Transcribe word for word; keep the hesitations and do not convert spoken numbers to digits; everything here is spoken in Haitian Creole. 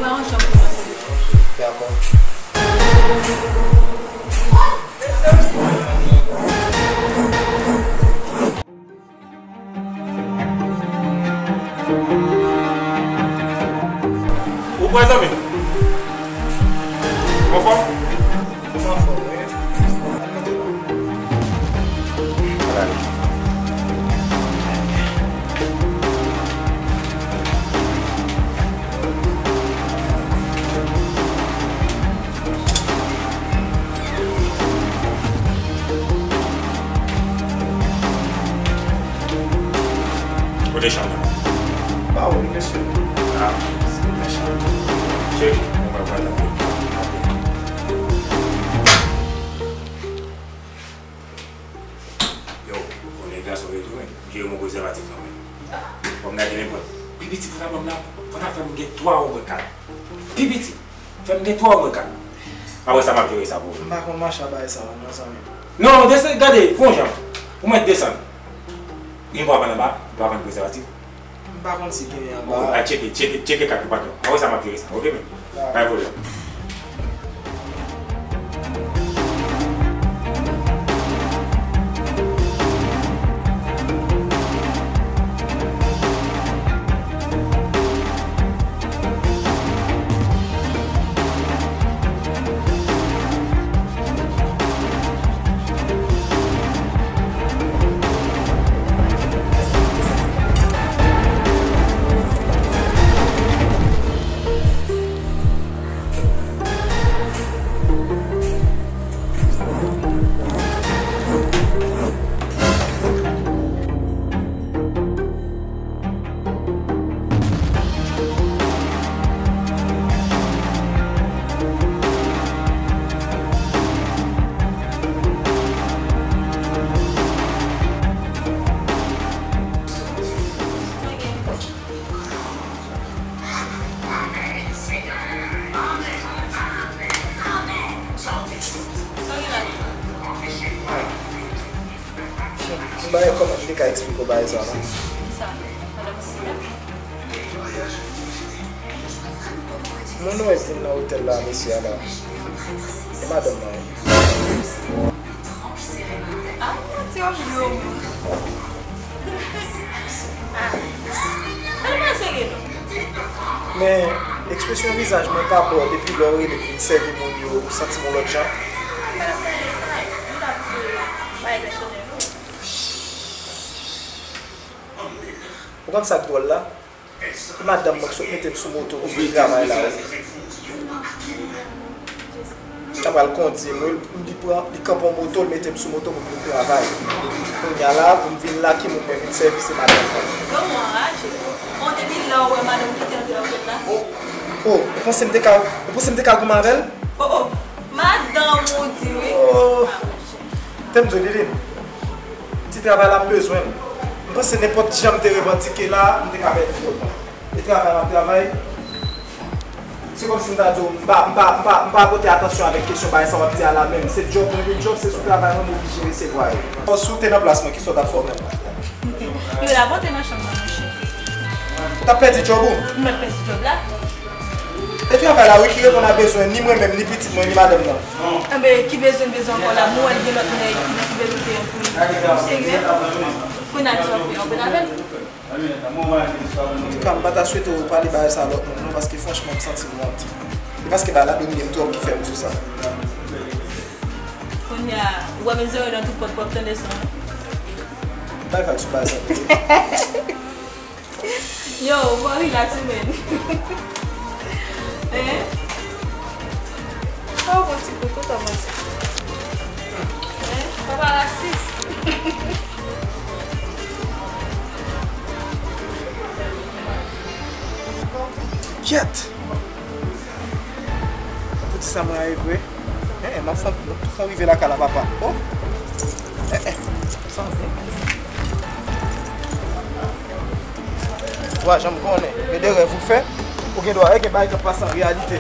Dakò. Ou prè, zanmi m? Ou anfòm? Ou anfòm, wi. Al monte non. Al ale. Kote chanm nan? Pa ou li, mesye. A. Cheri, mwen pa pral nan. Yo, konnen gason retounen. M jere mon prezèvatif lan, wi. Bon, m lage nenpòt. Pi piti fò n a ban m la, fò n a fè m gen twa oubyen kat. Pi piti. Fè m gen twa oubyen kat. Apre sa, m ap jere sa pou ou. M pa konn mache a bagay sa yo, non, zanmi. Non, desann, gade, fè yon jan. Ou mèt desann. Gen dwa vann anba, dwa vann prezèvatif. M pa konn si genyen anba. Al tcheke, tcheke, tcheke kat ou patwon. Apre sa, m ap jere sa, oke, men? Pa gen pwoblèm. M ba yo kòman m te ka eksplike w bagay sa la. Kisa? Madanm ou ki la? Moun ou wè k vin nan otèl la, mesye a la. E madanm mwen wi. Ah, ti wap jwe w. Ah. Pale pa serye non. Men, ekspresyon vizaj mwen pa bon depi lè w rele m vin sèvi moun yo, ou santi m yon lòt jan. Ou konn sa k dwòl la? E madanm mwen k sot mete m sou moto pou m vin travay la, wi. Sa pral kondi m, wi. Li pran, li kanpe yon moto, li mete m sou moto pou m vin travay. Kounye a la, pou m vin la, ki moun mwen vin sèvi, se madanm mwen. Yo, mwen anraje. Bon, depi lè w wè madanm ou kite antre nan kay la? Oh, oh, ou panse m te ka, ou panse m te ka goumen avè l? Oh, oh, madanm ou di wi. Oh. Ah, monchè. Tande m di w, Liline. Ti travay la m bezwen l. M panse nenpòt jan m te revandike la, m te ka pèdi kòb mwen. E travay m ap travay. Se kòmsi m ta di w, m pa, m pa, m pa, m pa pote atansyon avèk kesyon bagay sa w ap di a la menm. Se djòb mwen vin djòb, se sou travay mwen m oblije resevwa yo. Bon, si w te nan plas mwen, kisa w t ap fè w menm? Yo, la pote nan chanm nan, monchè. Ou t ap pèdi djòb ou? M t ap pèdi djòb la. E travay la wi ki reponn a bezwen ni mwen menm, ni pitit mwen, ni madanm nan. Enben, ki bezwen, bezwen ankò la? M wè l gen lòt nèg ki, ki bezwen te yon pou li. Ou serye? Kounye a, kisa w ap fè? W ap rete avè l? Antouka, m pa ta swete w pale bagay sa a lòt moun non, paske franchman, m santi m wont. E paske bagay la domine m twòp ki fè m di w sa. Kounye a, ou wè m zere nan tout pòt pou w ap tande son an. Bay vag sou bagay sa, kote. Yo, ou pa relax ou menm. Hein? Oh, mon ti koukou, kòman sa? Hein? Papa rasis. Kyèt! Pou ti sa mwen a evre. Eh, eh, m ap fè, fè rive lakay la, papa. Oh! Eh, eh, sa vre. Wa, jan m konnen, gen de rèv ou fè, ou gen dwa wè gen bagay k ap pase an reyalite.